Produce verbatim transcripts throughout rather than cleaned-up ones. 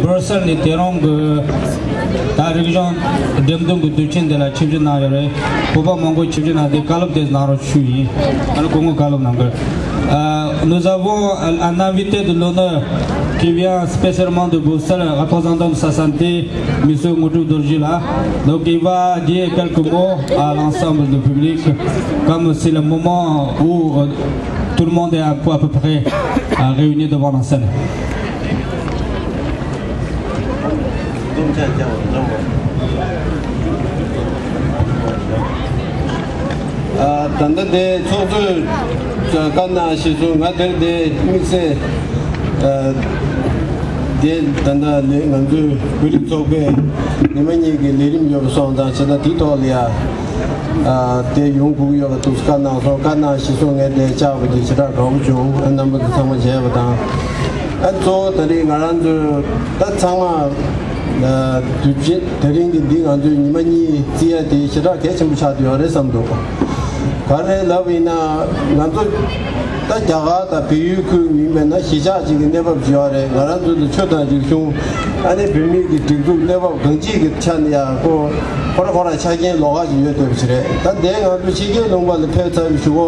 ཡུ་ནི་ཝར་སལ་ནས་དེ་རིང་གི་ད་རིག་གཞུང་འགྲེམས་སྟོན་གྱི་དུས་ཆེན་འདི་ལ་ཆིབས་བསྒྱུར་གནང་ཡོད་རེད། བོད་པ་མང་པོ་ཆིབས་བསྒྱུར་གནང་སྟེ་བཀའ་སློབ་དེ་གནང་རོགས་ཞུ་ཡིན། ཨ་ནི་སྐུ་ངོ་བཀའ་སློབ་གནང་གི། Euh, nous avons un invité de l'honneur qui vient spécialement de Bruxelles, Ato Zangdam Sasanté, Monsieur Ngoudou Dorji là. Donc il va dire quelques mots à l'ensemble du public, comme c'est le moment où euh, tout le monde est à, à peu près euh, réuni devant la scène. ཨ། ད་ལྟ་དེ་ཚོགས་གཙོས་བཀའ་གནང་གཞིར་བཟུང་ང་དེར་དེ་དམིགས་བསལ་ཨ། དེ་ད་ལྟ་ལས་ང་ཚོའི་བོད་རིགས་ཚོགས་པའི་ཉི་མ་གཉིས་ཀྱི་ལས་རིམ་ཡོད་པ་སོང་ཙང་བྱས་ན་དེའི་ཐོག་ལ་ཡ་ཨ། དེ་ཡོང་དགོས་ཀྱི་ཡོད་པ་འདུག་བཀའ་གནང་སོང་། བཀའ་གནང་གཞིར་བཟུང་ངས་དེ་བཅར་བ་དེ་ཞེ་དྲག་དགའ་པོ་བྱུང་། ཨ། རྣམ་པ་ཚོ་ཚང་མ་མཇལ་བ་དང་། ཨ། གཙོ་བོ་ད་རེས་ང་རང་ཚོས་ད་ཚང་མ་ཨ། དུས་ཆེན་དེ་རིང་གི་འདི་ང་ཚོས་ཉི་མ་གཉིས་བརྩི་ཡ་དེ་ཞེ་དྲག་གལ་ཆེན་པོ་ཆགས་བསྡད་ཡོད་རེད་བསམ་འདུག་ག་རེ་ལབ་ཡིན་ན་ང་ཚོ་ད་རྒྱ་གར་དང་བལ་ཡུལ་ཁུལ་ཡིན་པས་ན་གཞིས་ཆགས་གཅིག་གི་གནས་བབ་ཅིག་ཡོད་རེད། ང་རང་ཚོ་ལ་ཆོས་དང་རིག་གཞུང་ཨ་ནི་བོད་མི་གི་སྒྲིག་འཛུགས་གནས་བབ་གང་ཅིའི་གི་ཆ་ནས་ཡང་ཁོ་ཁོ་ར་ཁོ་ར་ཆ་རྐྱེན་ལོགས་ཀ་ཞིག་ཡོད་བསྡད་པ་ཞིག་རེད། ད་ལྟའི་ང་ཚོ་ཕྱི་རྒྱལ་ལུང་པ་ལ་ཕེབས་ཚར་བའི་གཞུག་གུ་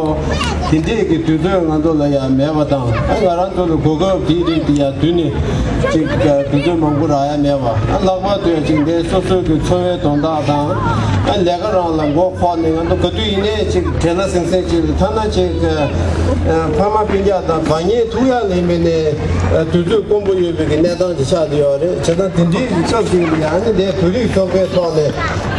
དེ་འདྲས་ཀྱི་དུས་ཚོད་ང་ཚོ་ལ་ཡང་མེད་པ་དང་། ཨ། ང་རང་ཚོ་ལ་གོ་སྐབས་དེའི་རིགས་དེ་ཡང་བསྡུས་ནས་ཅིག་དུས་ཚོད་མང་པོ་རག་ཡ་མེད་པ། ཨ། ལྷག་པར་དུ་ཡང་ཅིག་འདས་སོ་སོའི་གི་འཚོ་བའི་དོན་དག་དང་། ཨ། ལས་ཀ་རང་ལ་མགོ་འཁོར་ནས་ང་ཚོ་ག་དུས་ཡིན་ནའི་ཅིག་བྲེལ་བ་ཟིང་ཟིང་ཅིག་ལ། ཐ་ན་ཅིག་ཨ། ཕ་མ་སྤུན་ཀྱག་དང་དགའ་ཉེ་ཐུག་ཡ་ལ་ཡིན་པས་ནས་དུས་ཚོད་དཀོན་པོ་ཡོད་པའི་གི་གནས་སྟངས་ཅིག་ཆགས་བསྡད་ཡོད་རེད། བྱས་ཙང་དེ་འདྲའི་གི་སྐབས་ཤིག་ལ་ཡང་ཨ་ནི་འདས་བོད་རིགས་ཚོགས་པའི་ཐོག་ནས་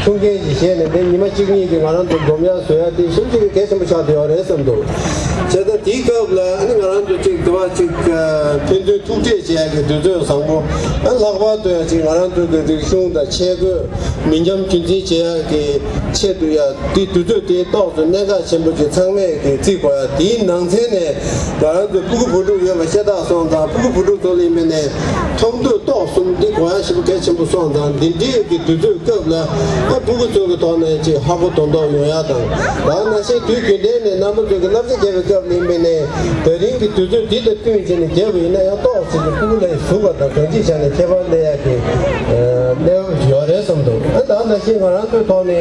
ཐུགས་འགན་ཅིག་བཞེས་ནས་འདི་ཉི་མ་གཅིག་གཉིས་ཀྱི་ང་རང་ཚོ་འཛོམས་ཡ་བཟོ་ཡ་དེ་ཞེ་པོ་ཅིག་གལ་ཆེན་པོ་ཆགས་བསྡད་ཡོད་རེད་བསམ་འདུག་བྱས་ཙང་དེའི་སྐབས་ལ་ཨ་ནི་ང་རང་ཚོ་ཅིག་དེ་བ་ཅིག་ཨ། ཕན་ཚུན་ཐུག་འཕྲད་བྱེད་ཡ་གི་དུས་ཚོད་བཟང་པོ། ཨ། ལྷག་པར་དུ་ཡང་ཅིག་ང་རང་ཚོ་གི་རིག་གཞུང་དང་ཆས་གོས་མི་ཉམས་རྒྱུན་འཛིན་བྱེད་ཡ་གི་ཆེད་དུ་ཡ་དེ་དུས་ཚོད་དེ་ཏོག་ཙམ་གནད་འགག་ཆེན་པོ་ཅིག་ཚང་མས་གི་བརྩི་དགོས་ཡ། དེའི་ནང་ཚན་ནས་ང་རང་ཚོ་ཕྲུ་གུ་བུ་ཕྲུག་ཡོད་པ་ཤ་སྟག་སོང་ཙང་ཕྲུ་གུ་བུ་ཕྲུག་ཚོ་ལ་ཡིན་པས་ནས་མཐོང་ཐོས་རྟོགས་གསུམ་འདི་དགོས་ཡ་ཞེ་པོ་གལ་ཆེན་པོ་སོང་ཙང་འདི་འདྲའི་གི་དུས་ཚོད་སྐབས་ལ་ཨ། ཕྲུ་གུ་ཚོ་གི་ཐོག་ནས་ཅིག་ཧ་གོ་དོན་རྟོགས་ཡོང་ཡ་དང་། ད་ནང་བཞིན་དུས་རྒྱུན་ལྡན་ནས་རྣམ་པ་ཚོ་གི་བསླབ་བྱ་བརྒྱབ་པའི་སྐབས་ལ་ཡིན་པས་ནས་ད་རིང་གི་དུས་ཚོད་འདི་དང་བསྟུན་བྱས་ནས་བརྒྱབ་པ་ཡིན་ན་ཡང་ཏོག་ཙམ་གྱི་ཕྲུ་གུ་ལ་ཡང་ཟུག་པ་དང་གང་ཅིའི་ཆ་ནས་ཁྱད་པར་སླེབས་ཡ་གི་ཨ། གནས་བབ་ཡོད་རེད་བསམ་འདུག་ཨ། ད་ནང་བཞིན་ང་རང་ཚོའི་ཐོག་ནས་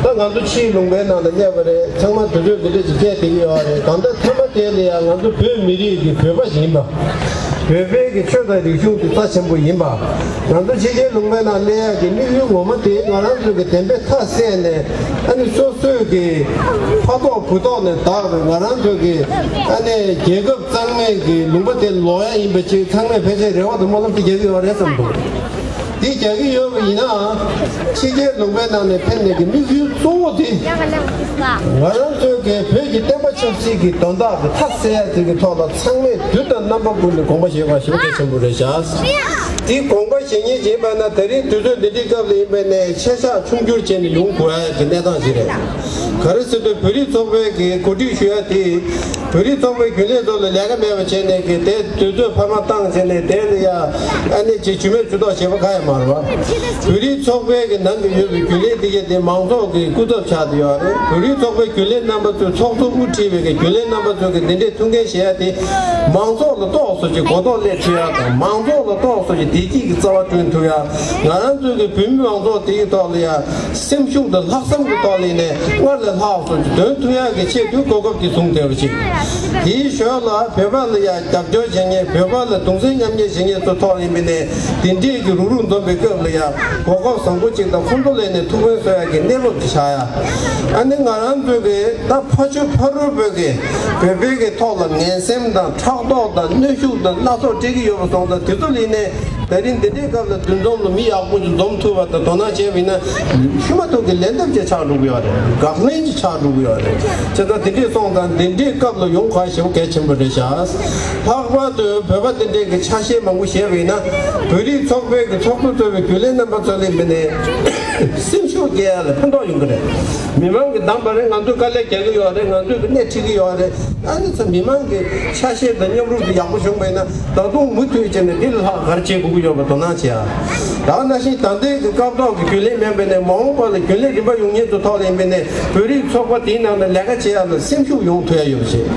ད་ང་ཚོ་ཕྱིའི་ལུང་པའི་ནང་ལ་གནས་པ་རེད། ཚང་མ་དུས་ཚོད་འདི་འདྲ་ཅིག་བསྐྱལ་བསྡད་ཀྱི་ཡོད་རེད། གང་ལྟར་མཐའ་མ་དེ་ལ་ཡང་ང་ཚོ་བོད་མི་རིགས་ཀྱི་བོད་པ་ཞིག་ཡིན་པ། བོད་པའི་གི་ཆོས་དང་རིག་གཞུང་དེ་རྩ་ཆེན་པོ་ཡིན་པ། ང་ཚོ་ཕྱི་རྒྱལ་ལུང་པའི་ནང་སླེབས་ཡག་གི་དམིགས་ཡུལ་ངོ་མ་དེ་ང་རང་ཚོ་གི་བདེན་པའི་མཐའ་གསལ་ནས་ཨ་ནི་སོ་སོའི་གི་ཕ་ཐོག་བུ་ཐོག་ནས་བདག་པའི་ང་རང་ཚོ་གི་ཨ་ནི་རྒྱལ་ཁབ་གཙང་མའི་གི་ལུང་པ་དེ་ལོག་ཡ་ཡིན་པ་ཅིག་ཚང་མས་ཕལ་ཆེར་རེ་བ་དང་སྨོན་ལམ་དེ་རྒྱག་གི་ཡོད་རེད་བསམ་འདུག་དེ་རྒྱག་གི་ཡོད་པ་ཡིན་ནའང་ཕྱི་རྒྱལ་ལུང་པའི་ནང་ནས་ཕེབས་ནས་ཀྱི་དམིགས་ཡུལ་གཙོ་བོ་དེ་ང་རང་ཚོའི་གི་བོད་ཀྱི་བསྟན་པ་ཆབ་སྲིད་ཀྱི་དོན་དག་གི་མཐའ་གསལ་ཡ་དེ་གི་ཐོག་ལ་ཚང་མས་དུས་དང་རྣམ་པ་ཀུན་ནས་དགོངས་པ་བཞེས་པ་ཞེ་པོ་གལ་ཆེན་པོ་རེད་བཞག་དེ་དགོངས་པ་བཞེས་མཁན་ཅིག་ཡིན་པ་ན་ད་རིང་དུས་ཚོད་འདི་འདྲའི་སྐབས་ལ་ཡིན་པ་ནས་ཆ་ཤས་ཆུང་འགྱུར་བྱས་ནས་ཡོང་དགོས་ཡ་གི་གནས་སྟངས་ཅིག་རེད། ག་རེ་ཟེར་དུས་བོད་རིགས་ཚོགས་པའི་གི་གོ་སྒྲིག་ཞུ་ཡ་དེ་བོད་རིགས་ཚོགས་པའི་རྒྱུན་ལས་ཚོ་ལ་ལས་ཀ་མེད་པ་བྱས་ནས་གི་དེ་དུས་ཚོད་འཕར་མ་བཏང་བྱས་ནས་དེ་ལ་ཡ་ཨ་ནི་ཅིག་ཇུས་མེད་ཇུས་གཏོགས་བྱེད་པ་ག་ཡང་མ་རེད་བ། བོད་རིགས་ཚོགས་པའི་གི་ནང་གི་ཡོད་པའི་རྒྱུན་ལས་དེ་གས་དེ་མང་ཚོགས་ཀྱི་སྐུ་ཚབ་ཆགས་བསྡད་ཡོད་རེད། བོད་རིགས་ཚོགས་པའི་རྒྱུན་ལས་རྣམ་པ་ཚོས་ཚོགས་གཙོ་དབུ་ཁྲིད་པའི་གི་རྒྱུན་ལས་རྣམ་པ་ཚོས་གི་འདི་འདྲའི་ཐུགས་འགན་བཞེས་ཡ་དེ་མང་ཚོགས་ལ་ཏོག་ཙམ་ཅིག་གོ་རྟོགས་སླེབས་ཐུབ་ཡ་དང་མང་ཚོགས་ལ་ཏོག་ཙམ་ཅིག་བདེ་སྐྱིད་ཀྱི་རྩ་བ་བསྐྲུན་ཐུབ་ཡ། ང་རང་ཚོའི་གི་བོད་མི་མང་ཚོགས་དེ་གི་ཐོག་ལ་ཡ་སེམས་ཤུགས་དང་ལྷག་བསམ་གྱི་ཐོག་ལ་ནས་སྔར་ལས་ལྷག་ཙམ་ཅིག་འདོན་ཐུབ་ཡ་གི་ཆེད་དུ་གོ་སྐབས་དེ་བཟུང་བསྡད་པ་ཅིག་དེའི་ཞོར་ལ་བོད་པ་ལ་ཡ་རྒྱབ་སྐྱོར་བྱེད་མཁན་བོད་པ་ལ་གདུང་སེམས་མཉམ་སྐྱེད་བྱེད་མཁན་ཚོ་ཐོག་ལ་ཡིན་པ་ནས་དེ་འདྲས་ཀྱི་རུག་རུག་འཛོམས་པའི་སྐབས་ལ་ཡང་གོ་སྐབས་བཟང་པོ་ཅིག་དང་ཁོང་ཚོ་ལ་ནས་ཐུགས་ཕན་གསོས་ཡག་གི་གནས་བབ་ཅིག་ཆགས་ཡ། ཨ་ནི་ང་རང་ཚོའི་གི་ད་ཕ་ཆོས་ཕ་རོལ་པོའི་གི་བོད་པའི་གི་ཐོག་ལ་ངན་སེམས་དང་ཕྲག་དོག་དང་གནོན་ཤུགས་དང་སྣ་ཚོགས་སྤྲད་ཀྱི་ཡོད་པ་སོང་ཙང་དེ་ཚོ་ལ་ནས་ད་རིང་འདི་འདྲའི་སྐབས་ལ་འདུ་འཛོམས་ལ་མི་ཡག་པོ་ཅིག་འཛོམས་ཐུབ་པ་དང་དོ་སྣང་བྱས་པ་ཡིན་ན་ཤུ་མ་ཐུག་གི་ལན་འདེབས་ཅིག་ཆགས་འགྲོ་གི་ཡོད་རེད། དགག་ལན་ཅིག་ཆགས་འགྲོ་གི་ཡོད་རེད། བྱས་ཙང་དེ་འདྲས་སོང་ཙང་དེ་འདྲས་སྐབས་ལ་ཡོང་ག་ཞེ་པོ་གལ་ཆེན་པོ་རེད་ཤག་ལྷག་པར་དུ་བོད་པ་དེ་འདྲས་ཀྱི་ཆ་ཤས་མང་པོ་བཤད་པ་ཡིན་ན་བོད་རིགས་ཚོགས་པའི་གི་ཚོགས་གཙོ་གཙོས་པའི་རྒྱུན་ལས་རྣམ་པ་ཚོ་ལ་མི་ནས་སེམས་ཤུགས་སྐྱེ་ཡ་ལ་ཕན་ཐོགས་ཡོང་གི་རེད། མི་མང་གི་གདམས་པ་རེད། ང་ཚོས་དཀའ་ལས་རྒྱག་གི་ཡོད་རེད། ང་ཚོས་གི་སྣེ་ཁྲིད་ཀྱི་ཡོད་རེད། ཨ་ནི་ཚོ་མི་མང་གི་ཆ་ཤས་དང་མཉམ་རུབ་དེ་ཡག་པོ་བྱུང་བ་ཡིན་ན་ད་དུང་མུ་མཐུད་བྱས་ནས་འདི་ལ་ལྷག་ག་རེ་བྱེད་དགོས་ཀྱི་ཡོད་པ་དོ་སྣང་བྱེད་ཡ། ད་ག་ནང་བཞིན་ད་ལྟའི་གི་སྐབས་ཐོག་གི་རྒྱུན་ལས་མིན་པ་ནས་མ་འོངས་པ་ལ་རྒྱུན་ལས་རིམ་པ་ཡོང་མཁན་ཚོ་ཐོག་ལ་ཡིན་པ་ནས་བོད་རིགས་ཚོགས་པ་དེའི་ནང་ན་ལས་ཀ་བྱེད་ཡ་ལ་སེམས་ཤུགས་ཡོང་ཐུབ་ཡ་ཡོད་པ་བྱེད།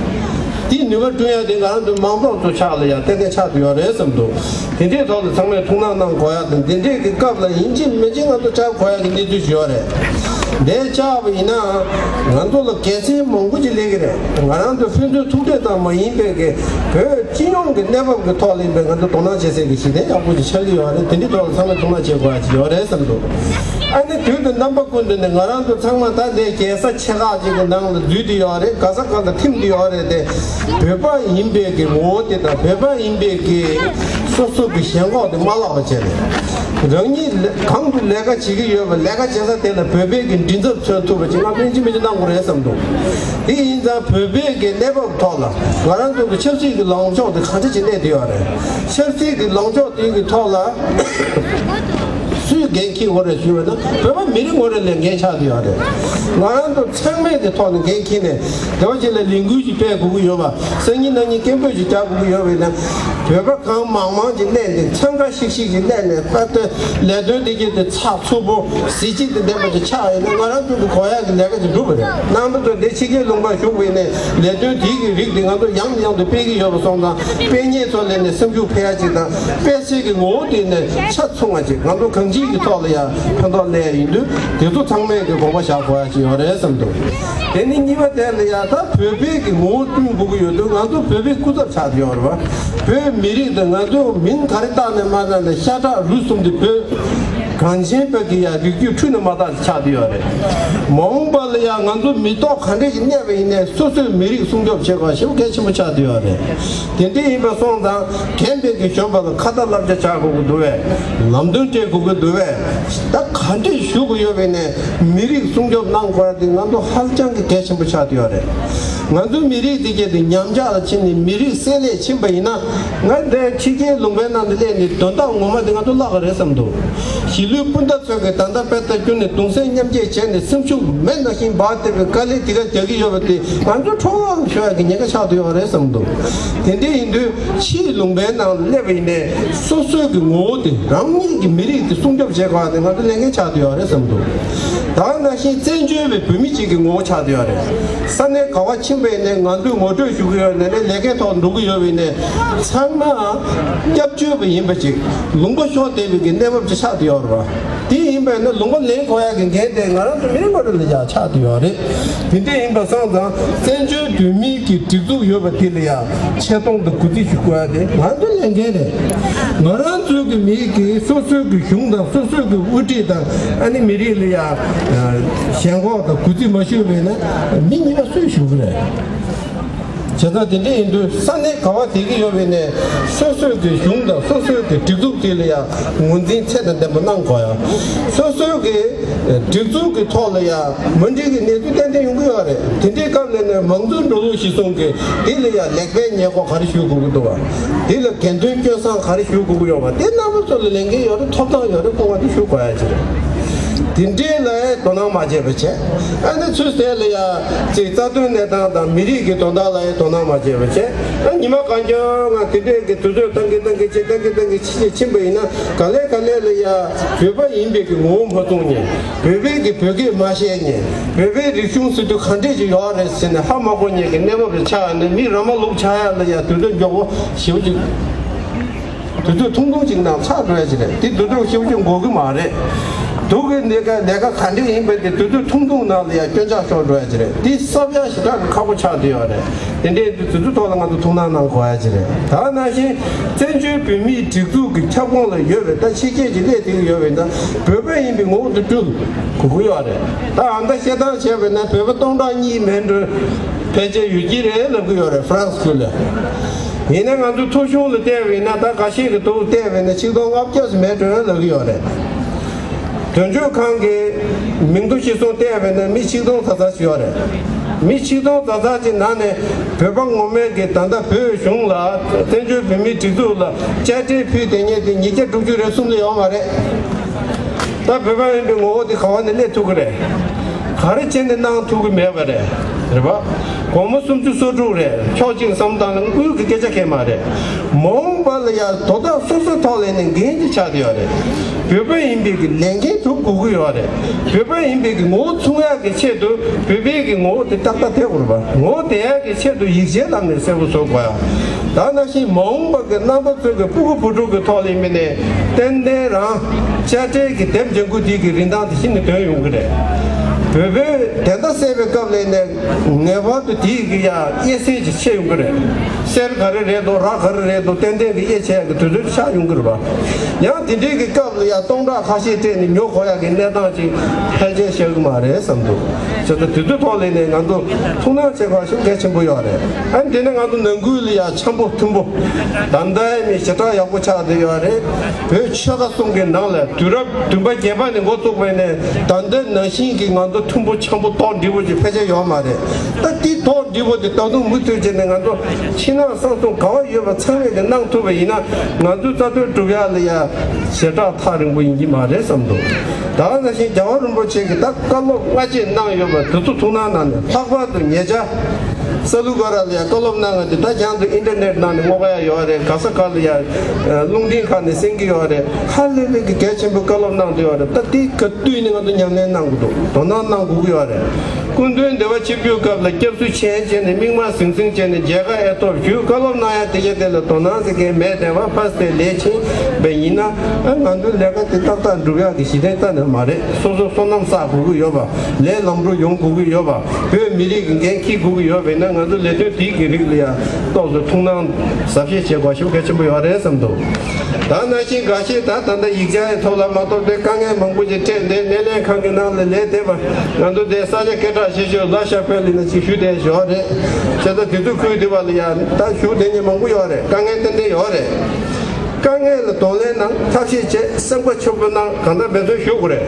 དེའི་ནུས་པ་བསྐྲུན་ཡ་དེ་ང་རང་ཚོའི་མང་ཚོགས་ཚོ་ཕྱག་ལ་ཡ་ཏན་ཏན་ཆགས་ཀྱི་ཡོད་རེད་བསམ་འདུག་དེ་འདྲའི་ཐོག་ལ་ཚང་མས་ཐུགས་སྣང་གནང་དགོས་ཡ་དང་། དེ་འདྲའི་གི་སྐབས་ལ་ཡིན་གཅིག་མིན་གཅིག་ང་ཚོ་བཅར་དགོས་ཡ་གི་གནས་ཚུལ་ཞིག་ཡོད་རེད། དེ་བཅར་བ་ཡིན་ན་ང་ཚོ་ལ་དགེ་མཚན་མང་པོ་ཅིག་སླེབས་ཀྱི་རེད། ང་རང་ཚོ་ཕན་ཚུན་ཐུག་འཕྲད་ཙམ་མ་ཡིན་པའི་གི་བོད་སྤྱི་ཡོངས་ཀྱི་གནས་བབ་ཀྱི་ཐོག་ལ་ཡིན་པའི་ང་ཚོ་དོ་སྣང་བྱེད་སའི་གི་གཞི་རྟེན་ཡག་པོ་ཅིག་ཆགས་ཀྱི་ཡོད་རེད། དེ་འདྲའི་ཐོག་ལ་ཚང་མས་ཐུགས་སྣང་བྱེད་དགོས་ཡ་ཅིག་ཡོད་རེད་བསམ་འདུག་ཨ་ནི་དུས་དང་རྣམ་པ་ཀུན་ཏུ་ནས་ང་རང་ཚོ་ཚང་མ་ད་ལྟའི་རྒྱལ་ས་ཆེ་ཁག་ཅིག་གི་ནང་ལ་འཛུལ་བསྡད་ཡོད་རེད། ག་ས་ག་ལ་ཐིམ་བསྡད་ཡོད་རེད་དེ། བོད་པ་ཡིན་པའི་གི་ངོ་བོ་དེ་དང་། བོད་པ་ཡིན་པའི་གི་སོ་སོ་གི་ཞེན་ཁོག་དེ་མ་བརླག་པ་བྱས་ནས། རང་ཉིད་ལ་གང་དུ་ལས་ཀ་བྱེད་ཀྱི་ཡོད་པ། ལས་ཀ་བྱེད་ས་དེ་ལ་བོད་པའི་གི་མགྲིན་ཚབ་མཚོན་ཐུབ་པ་ཅིག་ང་ཕན་ཅི་མིན་ཅི་གནང་དགོས་རེད་བསམ་འདུག་དེ་ཡིན་ཙང་བོད་པའི་གི་གནས་བབ་ཐོག་ལ་ང་རང་ཚོ་གི་ཆབ་སྲིད་ཀྱི་ལངས་ཕྱོགས་དེ་ག་འདྲ་ཅིག་གནས་བསྡད་ཡོད་རེད། ཆབ་སྲིད་ཀྱི་ལངས་ཕྱོགས་དེ་གི་ཐོག་ལ་སུས་འགན་འཁྱེར་དགོས་རེད་ཞུས་པ་ན། བོད་པ་མི་རེ་ངོ་རེ་ལ་འགན་ཆགས་བསྡད་ཡོད་རེད། ང་རང་ཚོ་ཚང་མས་དེ་ཐོག་ནས་འགན་འཁྱེར་ནས་དེ་བ་ཅིག་ལ་ལས་འགུལ་ཞིག་སྤེལ་དགོས་ཀྱི་ཡོད་པ། སང་ཉིན་གནངས་ཉིན་སྐད་འབོད་ཅིག་རྒྱག་དགོས་ཀྱི་ཡོད་པ་ཡིན་ན། བོད་པ་གང་མང་མང་ཅིག་སླེབས་ནས། འཚང་ཁ་ཤིག་ཤིག་ཅིག་སླེབས་ནས། ད་ལྟ་ལས་དོན་དེ་གྱད་དེ་ཚགས་ཚུད་པོ་གཟི་བརྗིད་དང་ལྡན་པ་ཅིག་ཆགས་ཡོད་ན། ང་རང་ཚོ་གི་དགོས་ཡག་གི་ལས་ཀ་ཅིག་འགྲུབ་པ་རེད། རྣམ་པ་ཚོ་འདི་ཕྱི་རྒྱལ་ལུང་པར་བཞུགས་པ་ཡིན་ནའི་ལས་དོན་དེའི་གི་རིགས་དེ་ང་ཚོ་ཡང་ནས་ཡང་དུ་སྤེལ་གྱི་ཡོད་པ་སོང་ཙང་། སྤེལ་མཁན་ཚོ་ལ་ནས་སེམས་ཤུགས་འཕེལ་ཡ་ཅིག་དང་། སྤེལ་སའི་གི་ངོ་བོ་དེ་ནས་ཆ་མཚུངས་པ་ཅིག་ང་ཚོ་གང་ཅིའི་གི་ཐོག་ལ་ཡང་ཕན་ཐོགས་སླེབས་ཡ་ཡིན་དུས། དེ་ཚོ་ཚང་མས་གི་དགོངས་པ་བཞག་དགོས་ཡ་ཅིག་ཡོད་རེད་བསམ་འདུག་དེ་ནས་གཉིས་པ་དེ་ལ་ཡང་ད་བོད་པའི་གི་ངོ་བོ་བསྐྲུན་དགོས་ཀྱི་ཡོད་དུས། ང་ཚོ་བོད་པའི་སྐུ་ཚབ་ཆགས་བསྡད་ཡོད་རེད་པ། བོད་མི་རིགས་དང་ང་ཚོ་མིང་ག་རེ་བཏགས་ནས་མ་བཏགས་ནས། ཤ་ཁྲག་རུས་གསུམ་དེ་བོད་གངས་ཅན་པའི་གི་ཡ་རིགས་རྒྱུད་འཁྲུལ་ནས་མ་བཏགས་ཆགས་བསྡད་ཡོད་རེད། མ་འོངས་པ་ལ་ཡང་ང་ཚོ་མི་ཐོག་ག་འདྲས་ཞིག་གནས་པ་ཡིན་ནའི་སོ་སོའི་མི་རིགས་སྲུང་སྐྱོབ་བྱེད་དགོས་ཞེ་པོ་གལ་ཆེན་པོ་ཆགས་བསྡད་ཡོད་རེད། དེ་འདྲ་ཡིན་པ་སོང་ཙང་རྒན་པའི་གི་གཞོན་པ་ལ་ཁ་ཏ་བསླབ་བྱ་བྱ་དགོས་ཀྱི་འདུག་བས། ལམ་སྟོན་སྤྲད་དགོས་ཀྱི་འདུག་བས། ད་ག་འདྲས་ཞུ་དགོས་ཡོད་པ་ཡིན་ནའི་མི་རིགས་སྲུང་སྐྱོབ་གནང་དགོས་ཡ་དེ་ང་ཚོ་ཧ་ཅང་གི་གལ་ཆེན་པོ་ཆགས་བསྡད་ཡོད་རེད། ང་ཚོའི་མི་རིགས་དེ་གྱད་དེ་ཉམས་ཆག་ལ་ཕྱིན་ནས་མི་རིགས་བསྲེས་ལས་ཕྱིན་པ་ཡིན་ན། ང་འདིར་ཕྱི་རྒྱལ་ལུང་པའི་ནང་དུ་སླེབས་ནས་དོན་དག་ངོ་མ་དེ་ང་ཚོ་བརླག་གི་རེད་བསམ་འདུག་གཞིས་ལུས་སྤུན་ཟླ་ཚོ་གིས་ད་ལྟ་དཔེ་ལྟ་རྒྱུ་ནས་གདུང་སེམས་མཉམ་སྐྱེད་བྱས་ནས། སེམས་ཤུགས་མེ་ནང་བཞིན་འབར་བསྡད་པའི་དཀའ་ལས་དེ་ག་རྒྱག་གི་ཡོད་པ་དེ་ང་ཚོ་འཕྲོ་བརླག་ཤོར་ཡ་གི་ཉེན་ཁ་ཆགས་བསྡད་ཡོད་རེད་བསམ་འདུག་དེ་འདྲ་ཡིན་དུས་ཕྱིའི་ལུང་པའི་ནང་ལ་སླེབས་པ་ཡིན་ནའི་སོ་སོའི་གི་ངོ་བོ་དེ། རང་ཉིད་ཀྱི་མི་རིགས་དེ་སྲུང་སྐྱོབ་བྱེད་དགོས་པ་དེ་ང་ཚོ་ལས་འགན་ཆགས་བསྡད་ཡོད་རེད་བསམ་འདུག་ད་ནང་བཞིན་བཙན་བྱོལ་བའི་བོད་མི་གཅིག་གི་ངོ་བོ་ཆགས་བསྡད་ཡོད་རེད། ས་གནས་ག་བ་ཕྱིན་པ་ཡིན་ནའི་ང་ཚོས་ངོ་སྤྲོད་ཞུ་གི་ཡོད་ནའི། ལས་ཀའི་ཐོག་འགྲོ་གི་ཡོད་པ་ཡིན་ནའི། ཚང་མ་སྐྱབས་བཅོལ་བ་ཡིན་པ་ཅིག་ལུང་པ་ཤོར་བསྡད་པའི་གི་གནས་བབ་ཅིག་ཆགས་བསྡད་ཡོད་རེད་པ། དེ་ཡིན་པ་ཡིན་ན་ལུང་པ་ལེན་དགོས་ཡ་གི་འགན་དེ་ང་རང་ཚོ་མི་རེ་ངོ་རེ་ལ་ཡ་ཆགས་བསྡད་ཡོད་རེད། དེ་འདྲ་ཡིན་པ་སོང་ཙང་བཙན་བྱོལ་བོད་མིའི་གི་སྒྲིག་འཛུགས་ཡོད་པ་དེ་ལ་ཡ་ཆེ་མཐོང་དང་གུས་བརྩི་ཞུ་དགོས་ཡ་དེ་ང་ཚོའི་ལས་འགན་རེད། ང་རང་ཚོའི་གི་མིའི་གི་སོ་སོའི་གི་གཞུང་དང་སོ་སོའི་གི་དབུ་ཁྲིད་དང་། ཨ་ནི་མི་རིགས་ལ་ཡ་ཞེན་ཁོག་དང་གུས་བརྩི་མ་ཞུས་པ་ཡིན་ན་མི་གཉིས་པ་སུས་ཞུ་གི་རེད། བྱས་ཙང་དེ་འདྲ་ཡིན་དུས་ས་གནས་ག་བ་བསྡད་ཀྱི་ཡོད་པ་ཡིན་ནའི་སོ་སོའི་གི་གཞུང་དང་སོ་སོའི་གི་སྒྲིག་འཛུགས་དེ་ལ་ཡ་ངོས་འཛིན་ཚད་དང་ལྡན་པ་གནང་དགོས་ཡ། སོ་སོའི་གི་སྒྲིག་འཛུགས་ཀྱི་ཐོག་ལ་ཡ་མ་འགྲིག་གི་གནས་ཚུལ་ཏན་ཏན་ཡོང་གི་ཡོད་རེད། དེ་འདྲའི་སྐབས་ལ་ནས་མང་གཙོའི་འགྲོ་ལུགས་གཞིར་བཟུང་གི་དེ་ལ་ཡ་ལེགས་སྤེལ་ཉེས་འགོག་ག་རེ་ཞུ་དགོས་ཀྱི་འདུག་བ། དེ་ལ་དགེ་འདུན་སྐྱོན་བསང་ག་རེ་ཞུ་དགོས་ཀྱི་ཡོད་པ་དེ་རྣམ་པ་ཚོ་ལ་ལས་འགན་ཡོད་རེད། ཐོབ་ཐང་ཡོད་རེད། སྐུ་ངོ་དེ་ཞུ་དགོས་ཡ་ཅིག་རེད། དེ་འདྲའི་ལ་ཡ་དོ་སྣང་མ་བྱས་པ་བྱས། ཨ་ནི་ཚུར་ཟེར་ལ་ཡ་ཅིག་རྩ་དོན་གནས་སྟངས་དང་མི་རིགས་ཀྱི་དོན་དག་ལ་ཡ་དོ་སྣང་མ་བྱས་པ་བྱས། ཨ་ཉི་མ་གང་བྱུང་ང་དེ་འདྲའི་གི་དུས་ཚོད་བཏང་གི་བཏང་གི་ཕྱིན། བཏང་གི་བཏང་གི་ཕྱིན་ཕྱིན་པ་ཡིན་ན། ག་ལེ་ག་ལེ་ལ་ཡ་བོད་པ་ཡིན་པའི་གི་ངོ་བོ་མ་མཐོང་མཁན། བོད་པའི་གི་བོད་སྐད་མ་བཤད་མཁན། བོད་པའི་རིག་གཞུང་ཟེར་དུས་ག་འདྲས་ཅིག་ཡོད་རེད་ཟེར་ནས་ཧ་མ་གོ་མཁན་གྱི་གནས་བབ་ལ་ཆགས་ནས། མི་ར་མ་ལུག་ཆགས་ཡ་ལ་ཡ་དུས་ཚོད་མགྱོགས་པོ་ཞེ་པོ་ཅིག་དུས་ཚོད་ཐུང་ཐུང་ཅིག་ནང་ཚར་འགྲོ་ཡ་ཅིག་རེད། དེ་དུས་ཚོད་ཞེ་པོ་ཅིག་འགོར་གི་མ་རེད། སྡུག་གི་ལས་ཀ་ལས་ཀ་ག་འདྲས་ཡིན་པ་དེ་དུས་ཚོད་ཐུང་ཐུང་ནང་ལ་ཡ་སྐྱོན་ཆག་ཤོར་འགྲོ་ཡ་ཅིག་རེད། དེ་གསབ་ཡ་ཞེ་དྲག་གི་ཁག་པོ་ཆགས་བསྡད་ཡོད་རེད། དེ་འདྲའི་དུས་ཚོད་ཐོག་ལ་ང་ཚོ་ཐུགས་སྣང་གནང་དགོས་ཡ་ཅིག་རེད། ད་ནང་བཞིན་བཙན་བྱོལ་བོད་མིའི་སྒྲིག་འཛུགས་ཀྱི་ཁྱབ་ཁོངས་ལ་ཡོད་པའི་ད་ཕྱི་རྒྱལ་གྱི་སླེབས་བསྡད་ཀྱི་ཡོད་པའི་ད་བོད་པ་ཡིན་པའི་ངོ་བོ་དེ་སྤྲུལ་དགོས་ཀྱི་ཡོད་རེད། ད་ཨ་མདའ་བཤད་སྟངས་བྱས་པ་ཡིན་ན་བོད་པ་སྟོང་ཕྲག་གཉིས་མེད་འགྲོ་ཕལ་ཆེར་ཡོད་ཀྱི་རེད་ལབ་ཀྱི་ཡོད་རེད། ཧྥ་རན་སི་ཁུལ་ལ། ཡིན་ན་ང་ཚོ་ཐོ་གཞུང་ལ་བལྟས་པ་ཡིན་ན། ད་འགའ་ཤས་ཀྱི་ཐོག་བལྟས་པ་ཡིན་ན་ཆིག་སྟོང་ལྔ་བརྒྱ་ཙམ་མེད་འགྲོ་ལབ་ཀྱི་ཡོད་རེད། དོན་གཅོད་ཁང་གི་མིང་ཐོ་གཞིར་བཟུང་བལྟས་པ་ཡིན་ན་མི་ཆིག་སྟོང་ཙམ་ཙམ་ཞིག་ཡོད་རེད། མི་ཆིག་སྟོང་ཙམ་ཙམ་གྱི་ནང་ནས་བོད་པ་ངོ་མས་ཀྱི་ད་ལྟ་བོད་གཞུང་ལ་བཙན་བྱོལ་བོད་མིའི་སྒྲིག་འཛུགས་ལ་དཔྱ་ཁྲལ་ཕུལ་བསྡད་མཁན་དེ་ཉིས་བརྒྱ་དྲུག་ཅུ་རེ་གསུམ་ལས་ཡོད་མ་རེད། ད་བོད་པ་ཡིན་པའི་ངོ་བོ་དེ་ག་བ་ནས་སླེབས་ཐུབ་ཀྱི་རེད། ག་རེ་བྱས་ནས་གནང་ཐུབ་ཀྱི་མེད་པ་རེད། རེད་པ། དགོང་མོ་སུམ་ཅུ་སོ་དྲུག་རེད། ཕྱོགས་གཅིག་བསམ་བཏང་ན་དངུལ་གྱི་སྐད་ཆ་གང་ཡང་མ་རེད། མ་འོངས་པ་ལ་ཡང་དོ་བདག་སོ་སོའི་ཐོག་ལ་ནས་འགན་ཅིག་ཆགས་བསྡད་ཡོད་རེད། བོད་པ་ཡིན་པའི་གི་ལས་འགན་སྒྲུབ་དགོས་ཀྱི་ཡོད་རེད། བོད་པ་ཡིན་པའི་གི་ངོ་བོ་མཚུངས་ཡག་གི་ཆེད་དུ་བོད་པའི་གི་ངོ་བོ་དེ་ཏག་ཏག་དེད་དགོས་རེད་པ། ངོ་བོ་དེད་ཡག་གི་ཆེད་དུ་ཡིག་ཆའི་ལམ་ནས་གསལ་པོ་བཟོ་དགོས་ཡ། ད་ནང་བཞིན་མ་འོངས་པ་གི་རྣམ་པ་ཚོའི་གི་སྤུ་གུ་བུ་ཕྲུག་གི་ཐོག་ལ་ཡིན་པ་ནས་ཏན་ཏན་རང་དཔྱ་ཁྲལ་གྱི་དེབ་ལྗང་ཁུ་དེ་གི་རིན་ཐང་དེ་ཤིན་ཏུ་དོན་ཡོང་གི་རེད། བོད་པའི་བདེན་མཐའ་གསལ་བའི་སྐབས་ལ་ནས་ངེས་པར་དུ་དེའི་གི་ཡ་དབྱེ་གསལ་ཅིག་ཕྱེ་ཡོང་གི་རེད། གསེར་ག་རེ་རེད་འདུག་རག་ག་རེ་རེད་འདུག་ཏན་ཏན་གི་དབྱེ་ཕྱེ་ཡག་གི་དུས་ཚོད་ཆགས་ཡོང་གི་རེད་པ། ཡང་དེ་འདྲའི་གི་སྐབས་ལ་ཡ་སྟོང་ཕྲག་ཁ་ཤས་སྤྲད་ནས་ཉོ་དགོས་ཡག་གི་གནས་སྟངས་ཅིག་ཕལ་ཆེར་ཤར་གི་མ་རེད་བསམ་འདུག་བྱས་ཙང་དེ་ཚོའི་ཐོག་ལ་ནས་ང་ཚོ་ཐུགས་སྣང་བྱེད་དགོས་ཤུགས་གལ་ཆེན་པོ་ཡོད་རེད། ཨ་ནི་དེ་ནས་ང་ཚོ་ནང་ཁུལ་ལ་ཡ་འཆམ་པོ་མཐུན་པོ་ད་ལྟ་ནས་ཞེ་དྲག་ཡག་པོ་ཆགས་བསྡད་ཡོད་རེད། བོད་ཆོལ་ཁ་གསུམ་གྱི་ནང་ལ་དུས་རབས་བདུན་པ་བརྒྱད་པ་ནས་འགོ་བཙུགས་པ་ནས་ད་ལྟ་ནང་བཞིན་གྱི་ང་ཚོ་མཐུན་པོ་འཆམ་པོ་ཏོག་འདྲི་པོ་ཅིག་ཕལ་ཆེར་ཡོད་མ་རེད། ད་དེ་ཏོག་འདྲི་པོ་དེ་ད་དུང་མུ་མཐུད་བྱས་ནས་ང་ཚོ་ཕྱི་ནང་གསང་གསུམ་ག་བ་ཡོད་པ་ཚང་མས་དེ་གནང་ཐུབ་པ་ཡིན་ན་ང་ཚོའི་རྩ་དོན་སྒྲུབ་ཡག་ལ་ཡ་ཞེ་དྲག་ཐག་རིང་པོ་ཡིན་གྱི་མ་རེད་བསམ་འདུག་ད་ནང་བཞིན་རྒྱལ་བ་རིན་པོ་ཆེ་གིས་ད་བཀའ་སློབ་སྔ་རྗེས་གནང་ཡོད་པ་དེ་ཚོ་ཐུགས་སྣང་གནང་ནས་ལྷག་པར་དུ་ཉེ་ཆར་ས་ལུ་ག་ར་ལ་ཡ་བཀའ་སློབ་གནང་བ་དེ་ད་རྒྱང་དུ་ཨིན་ཊར་ནེཊ་ནང་ནས་བསྔོག་ཡ་ཡོད་རེད། ག་ས་ག་ལ་ཡ་རླུང་འཕྲིན་ཁག་ནས་གསན་གྱི་ཡོད་རེད། ཧ་ལས་པའི་གི་གལ་ཆེན་པོའི་བཀའ་སློབ་གནང་བསྡད་ཡོད་རེད། ད་དེ་ག་དུས་ནས་ང་ཚོ་ཉམས་ལེན་གནང་དགོས་འདུག་དོ་སྣང་གནང་དགོས་ཀྱི་ཡོད་རེད། སྐུ་མདུན་འདི་པར་ཆིབས་བསྒྱུར་སྐབས་ལ་སྐྱབས་སུ་མཆི་བྱས་ནས་མིག་དམར་ཟིང་ཟིང་བྱས་ནས་མཇལ་ཁ་ཨེ་ཐོབ་ཞུས། བཀའ་སློབ་གནང་ཡ་དེ་གའི་དེ་ལ་དོ་སྣང་ཟེར་མཁན་མེད་བསྡད་པ་ཕ་སྟེ་ལས་ཕྱིན་པ་ཡིན་ན་ཨ་ང་ཚོའི་ལས་ཀ་དེ་ཏག་ཏག་འགྲུབ་ཡག་གི་གཞི་རྟེན་རྩ་ནས་མ་རེད། སོ་སོ་བསོད་ནམས་བསགས་དགོས་ཀྱི་ཡོད་པ། ལས་ལམ་འགྲོ་ཡོང་དགོས་ཀྱི་ཡོད་པ། བོད་མི་རིགས་ཀྱི་འགན་འཁྱེར་དགོས་ཀྱི་ཡོད་པ་ཡིན་ན་ང་ཚོ་ལས་དོན་དེའི་གི་རིགས་ལ་ཡ་ཏོག་ཙམ་ཐུགས་སྣང་གཟབ་བཤད་བྱེད་དགོས་ཞེ་པོ་གལ་ཆེན་པོ་ཡོད་རེད་བསམ་འདུག་ད་ནང་བཞིན་འགའ་ཤས་ད་ད་ལྟ་ཡིག་ཆ་ཡི་ཐོག་ལ་མ་གཏོགས་པའི་དཀའ་ངལ་མང་པོ་ཞིག་འཕྲད་འདི་སྣེ་ལེན་ཁང་གི་ནང་ལ་ལས་བསྡད་པ་ང་ཚོ་དེ་ས་ཆ་སྐད་གྲགས་ཆེ་ཤོས་ལ་ཤ་ཕེ་ལི་ན་ཅིག་ཞུ་བསྡད་ཡོད་རེད། བྱས་ཙང་དེ་ཚོ་ཁུལ་དེ་བ་ལ་ཡང་ད་ཞུ་བསྡད་མཁན་མང་པོ་ཡོད་རེད། དཀའ་ངལ་ཏན་ཏན་ཡོད་རེད། དཀའ་ངལ་ལ་གདོང་ལེན་གནང་ཐབས་ཤེས་བྱེད་སེམས་ཁ་ཕྱུག་པོ་གནང་གང་ལྟར་འབད་བརྩོན་ཞུ་དགོས་རེད།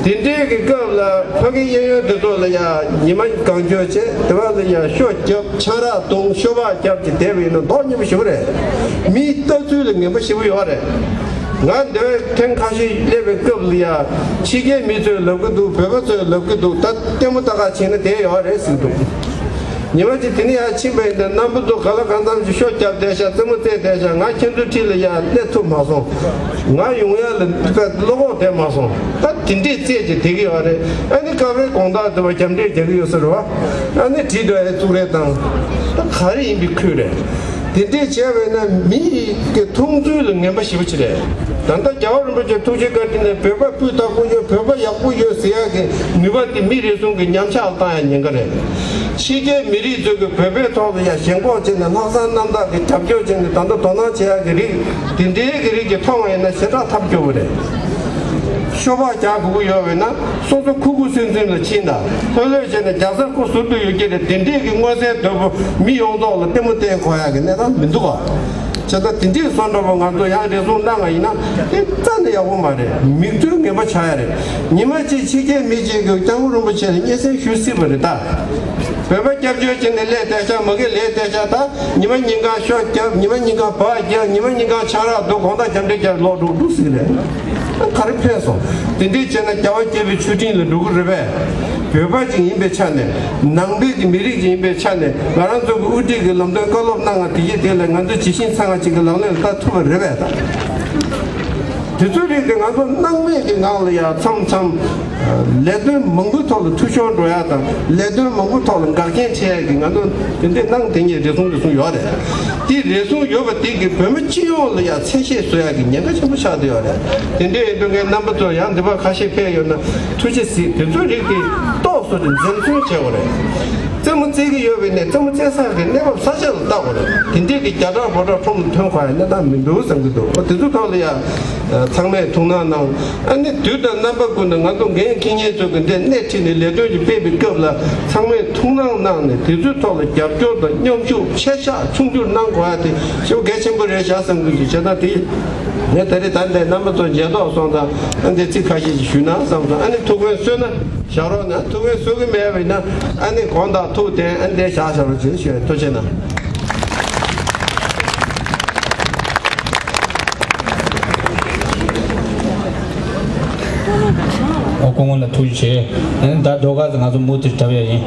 དེ་འདྲའི་གི་སྐབས་ལ་ཕ་གི་གཡས་གཡོན་དེ་ཚོ་ལ་ཡང་ཉི་མ་གང་འཁྱོལ་བྱས་དེ་བ་ལ་ཡང་ཤོ་རྒྱབ་ཆང་རག་བཏུང་ཤོ་སྦག་རྒྱབ་ཀྱི་བསྡད་པ་ཡིན་ན་མདོག་ཉེས་པོ་ཞེ་པོ་རེད། མིའི་ལྟ་ཚུལ་ལ་ངན་པ་ཞེ་པོ་ཡོད་རེད། ང་འདི་བས་ཐེངས་ཁ་ཤས་སླེབས་པའི་སྐབས་ལ་ཡ་ཕྱི་རྒྱལ་མི་ཚོས་ལབ་ཀྱི་འདུག་བོད་པ་ཚོས་ལབ་ཀྱི་འདུག་ད་ལྟད་མོ་ལྟ་ག་ཕྱིན་ན་བསྡད་ཡོད་རེད་ཟེར་གྱི་འདུག་ཉི་མ་གཅིག་དེ་ནས་ཡར་ཕྱིན་པ་ཡིན་ན་རྣམ་པ་ཚོ་ག་ལ་གང་འཚམ་ཞིག་ཤོ་རྒྱབ་བསྡད་ཤག་རྩེད་མོ་རྩེ་བསྡད་ཤག་ང་ཁྱེད་ཚོའི་འཁྲིས་ལ་ཡར་སླེབས་ཐུབ་མ་སོང་། ང་ཡོང་ཡ་ལ་བློ་ཁོག་བསྡད་མ་སོང་། ད་དེ་འདྲས་རྩེད་ཀྱི་བསྡད་ཀྱི་ཡོད་རེད། ཨ་ནི་སྐབས་རེ་དགོང་དག་དུ་བ་རྒྱབ་འདྲེ་རྒྱག་གི་ཡོད་ས་རེད་བ། ཨ་ནི་བྲིས་འགྲོ་ཡའི་གཙུག་རེ་བཏང་། ད་ག་རེ་ཡིན་པའི་ཁུལ་རེད། དེ་འདྲས་བྱས་པས་ན་མི་ཡི་གི་མཐོང་ཚུལ་ལ་ངན་པ་ཞེ་པོ་ཅིག་རེད། ད་ལྟ་རྒྱལ་བ་རིན་པོ་ཆེ་ཐུགས་རྗེ་བཀའ་དྲིན་ནས་བོད་པ་སྤུས་དག་པོ་ཡོད་བོད་པ་ཡག་པོ་ཡོད་ཟེར་ཡག་གི་ནུས་པ་དེ་མི་རེ་ཟུང་གི་ཉམས་ཆག་བཏང་ཡ་ཉེན་ཁ་རེད། ཕྱི་རྒྱལ་མི་རིགས་ཚོས་གི་བོད་པའི་ཐོག་ལ་ཡ་ཞེན་ཁོག་བྱས་ནས་ལྷག་བསམ་རྣམ་དག་གི་རྒྱབ་སྐྱོར་བྱས་ནས་ད་ལྟ་དོ་སྣང་བྱེད་ཡག་གི་རིགས་དེ་འདྲའི་གི་རིགས་ཀྱི་མཐོང་བ་ཡིན་ན་ཞེ་དྲག་ཐབས་སྐྱོ་བོ་རེད། ཤོ་སྦག་རྒྱག་དགོས་ཀྱི་ཡོད་པས་ན་སོ་སོ་ཁུ་ཁུ་སིམ་སིམ་ལ་ཕྱིན་དང་ལྷོད་ལྷོད་བྱས་ནས་རྒྱག་ས་ཁུ་ཟུར་དུ་ཡོད་ཀྱི་རེད། དེ་འདྲས་ཀྱི་མངོན་གསལ་དོད་པོ་མི་ཡོངས་རྫོགས་ལ་ལྟད་མོ་བསྟན་དགོས་ཡག་གི་གནས་སྟངས་མི་འདུག་བ། བྱས་ཙང་དེ་འདྲས་སོང་འགྲོ་བ་ང་ཚོ་ཡང་རེ་ཟུང་གནང་བ་ཡིན་ན་དེ་རྩ་ནས་ཡག་པོ་མ་རེད། མིག་ཆུ་ངན་པ་ཆགས་ཡ་རེད། ཉི་མ་གཅིག་ཕྱི་རྒྱལ་མི་གཅིག་གིས་སྐྱབས་མགོན་རིན་པོ་ཆེ་ལ་སྙན་སེང་ཞུས་སྲིད་པ་རེད་ད། བོད་པ་སྐྱབས་བཅོལ་བྱས་ནས་སླེབས་བསྡད་ཤག་མ་གི་སླེབས་བསྡད་ཤག་ད་ཉི་མ་ཉིན་གང་ཤོ་རྒྱབ། ཉི་མ་ཉིན་གང་སྦག་རྒྱབ། ཉི་མ་ཉིན་གང་ཆང་རག་འཐུང་། དགོང་དག་རྒྱབ་འདྲེ་རྒྱབ། ལོག་འགྲོ་འགྲོ་ཟིག་རེད། ག་རེ་ཕན་སོང་། དེ་འདྲས་བྱས་ན་རྒྱལ་བ་དགྱེས་པའི་མཆོད་སྤྲིན་ལ་འགྲོ་གི་རེད་པས། བོད་པ་ཅིག་ཡིན་པའི་ཆ་ནས་ནང་པའི་གི་མི་རིགས་ཅིག་ཡིན་པའི་ཆ་ནས་ང་རང་ཚོ་གི་དབུ་ཁྲིད་ཀྱི་ལམ་སྟོན་བཀའ་སློབ་གནང་བ་དེ་ཡིན་དེ་ལ་ང་ཚོ་ཇི་བཞིན་ཚང་བ་ཅིག་གི་ལག་ལེན་ལ་བསྟར་ཐུབ་པ་རེད་པས་ད། དེ་ཚོའི་རིགས་དེ་ང་ཚོ་སྣང་མེད་ཀྱི་ངང་ལ་ཡ་མཚམས་མཚམས་ལས་དོན་མང་པོའི་ཐོག་ལ་འཐུས་ཤོར་འགྲོ་ཡ་དང་ལས་དོན་མང་པོའི་ཐོག་ལ་འགལ་རྐྱེན་འཕྲད་ཡ་གི་ང་ཚོ་དེ་འདྲས་གནང་དེ་ཉིད་རེ་ཟུང་རེ་ཟུང་ཡོད་རེད། དེ་རེ་ཟུང་ཡོད་པ་དེ་གི་བོད་མི་སྤྱི་ཡོངས་ལ་ཡ་ཚད་ཤེས་བཟོ་ཡ་གི་ཉེན་ཁ་ཆེན་པོ་ཆགས་བསྡད་ཡོད་རེད། དེ་འདྲས་ཡིན་དུས་ངས་རྣམ་པ་ཚོ་ཡང་འདི་པར་ཁ་ཤས་ཕེབས་ཡོད་ན་ཐུགས་རྗེ་གཟིགས། དེ་ཚོའི་རིགས་དེ་ཏོག་ཙམ་འཛེམ་ཟོན་བྱེད་དགོས་རེད། རྩེད་མོ་རྩེ་གི་ཡོད་པའི་ནས་རྩེད་མོ་རྩེ་ས་གི་གནས་བབ་ས་ཆ་ལ་བལྟ་དགོས་རེད། དེ་འདྲས་ཀྱི་རྒྱ་གྲགས་བོ་གྲགས་ཁྲོམ་ལ་ཐོན་ཁ་ཡ་གནས་སྟངས་མི་འདུག་བསམ་གི་འདུག་འོ་དེ་ཚོ་ཐོག་ལ་ཡ་ཚང་མས་ཐུགས་སྣང་གནང་། ཨ་ནི་དུས་དང་རྣམ་པ་ཀུན་ཏུ་ང་ཚོ་འགན་འཁྱེར་མཁན་ཚོ་གི་འདི་སྣེ་ཁྲིད་ནས་ལས་དོན་ཞིག་སྤེལ་བའི་སྐབས་ལ་ཚང་མས་ཐུགས་སྣང་གནང་ནས་དེ་ཚོའི་ཐོག་ལ་རྒྱབ་སྐྱོར་དང་མཉམ་ཞུགས་ཆེ་བཞག་ཆུང་བསྒྱུར་གནང་དགོས་ཡ་དེ་ཞེ་པོ་གལ་ཆེན་པོ་རེད་བཞག་བསམ་གི་འདུག་བྱས་ཙང་དེ་ངས་ད་རེས་ད་འདི་རྣམ་པ་ཚོ་མཇལ་དོགས་སོང་ཙང་ཨ་འདི་ཚིག་ཁ་ཤས་ཤིག་ཞུས་ན་བསམ་སོང་། ཨ་ནི་ཐུགས་ཕན་གསོས་ན། བཞག་རོགས་གནང་། ཐུགས་ཕན་གསོ་གི་མེད་པ་ཡིན་ན་ཨ་ནི་དགོངས་དག་ཐུགས་བདེན། ཨ་ནི་དེ་བཞག་བཞག་རོགས་བྱེད་ཞུ། ཐུགས་རྗེ་གནང་། ཨོ་སྐུ་ངོ་ལ་ཐུགས་རྗེ་ཆེ། ཨ་ནི་ད་ཟློས་གར་དེ་ང་ཚོ་མུ་མཐུད་འཁྲབ་ཡ་ཡིན།